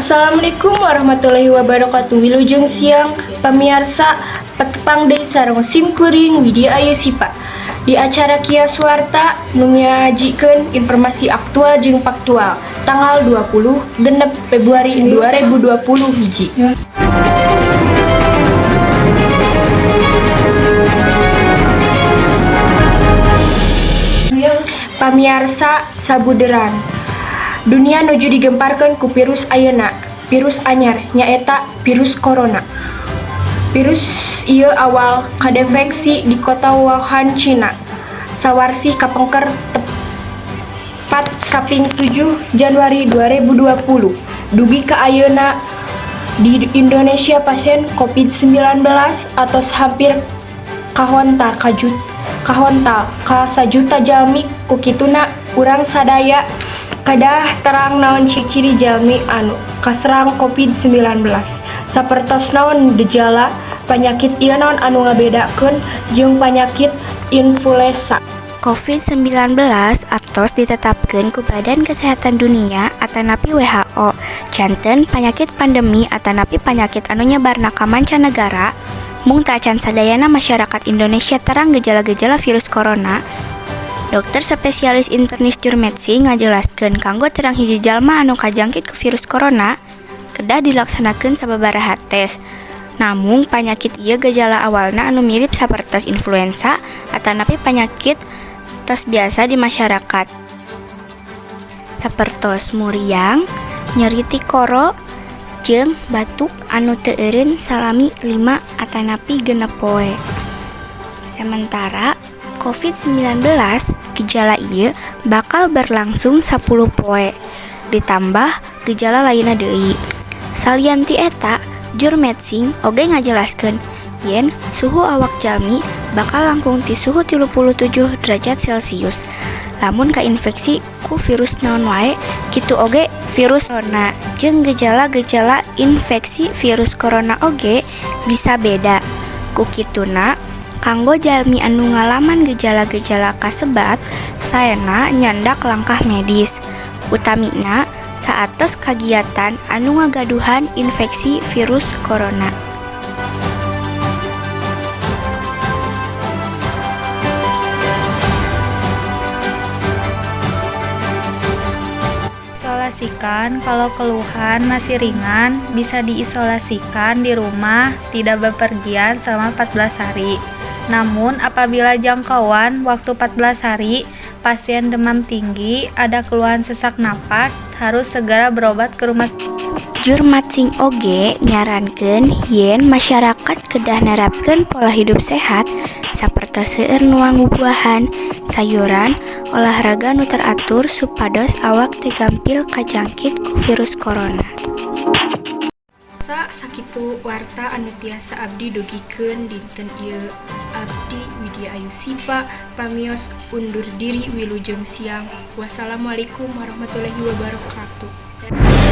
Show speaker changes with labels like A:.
A: Assalamualaikum warahmatullahi wabarakatuh. Wilujeng siang pamiarsa, patepang deui sareng sim kuring Widya Ayu Sipa di acara Kias Warta nu nyajikeun informasi aktual jeung faktual tanggal 26 Februari 2020 hiji. Pamiarsa sabuderan, dunia nuju digemparkeun ku virus ayeuna, virus anyar, nyaeta virus corona. Virus ieu awal kadeteksi di kota Wuhan, Cina. Sawarsi kapengker tepat kaping 7 Januari 2020. Dugi ka ayeuna di Indonesia pasien COVID-19 atos hampir kahontal kajut kahontal ka sajuta jalmi. Ku kituna urang sadaya kedah terang naon ciri-ciri jalmi anu kaserang COVID-19, sapertos naon gejala panyakit ieu, naon anu ngabedakeun jeung panyakit influenza.
B: COVID-19 atos ditetapkeun ku Badan Kesehatan Dunia atanapi WHO janten panyakit pandemi atanapi panyakit anu nyebarna ka mancanegara. Mung teu acan sadayana masyarakat Indonesia terang gejala-gejala virus corona. Dokter spesialis internis Jurmetsing ngajelaskeun kanggo terang hiji jalma anu kajangkit ku virus corona kedah dilaksanakeun sababaraha tes. Namung panyakit ieu gejala awalna anu mirip sapertos influenza atanapi panyakit tos biasa di masyarakat, sapertos muriang, nyeri tikoro, jeung batuk anu teu eureun salami 5 atanapi 6 poe. Sementara COVID-19 gejala ieu bakal berlangsung 10 poe ditambah gejala lainna deui. Salian ti eta, Jurmetsing oge ngajelaskeun yen suhu awak jalmi bakal langkung ti suhu 37 derajat Celcius lamun kainfeksi ku virus naon wae, kitu oge virus corona. Jeung gejala-gejala infeksi virus corona oge bisa beda. Ku kituna kanggo jalmi anu ngalaman gejala-gejala kasebat saena nyandak langkah medis, utamina saatos kagiatan anu ngagaduhan infeksi virus corona.
C: Isolasikan kalau keluhan masih ringan, bisa diisolasikan di rumah, tidak bepergian selama 14 hari. Namun, apabila jangkauan waktu 14 hari, pasien demam tinggi, ada keluhan sesak napas, harus segera berobat ke rumah
B: Jurmatsing oge nyarankeun yen masyarakat kedah nerapkeun pola hidup sehat sapertos seueur nuang bubuahan, sayuran, olahraga nu teratur supados awak teu gampil kajangkit ku virus corona.
A: Sa sakitu warta anu tiasa abdi dugikeun dinten ieu. Abdi Widya Ayu Sipa pamios undur diri, wilujeng siang, wassalamualaikum warahmatullahi wabarakatuh.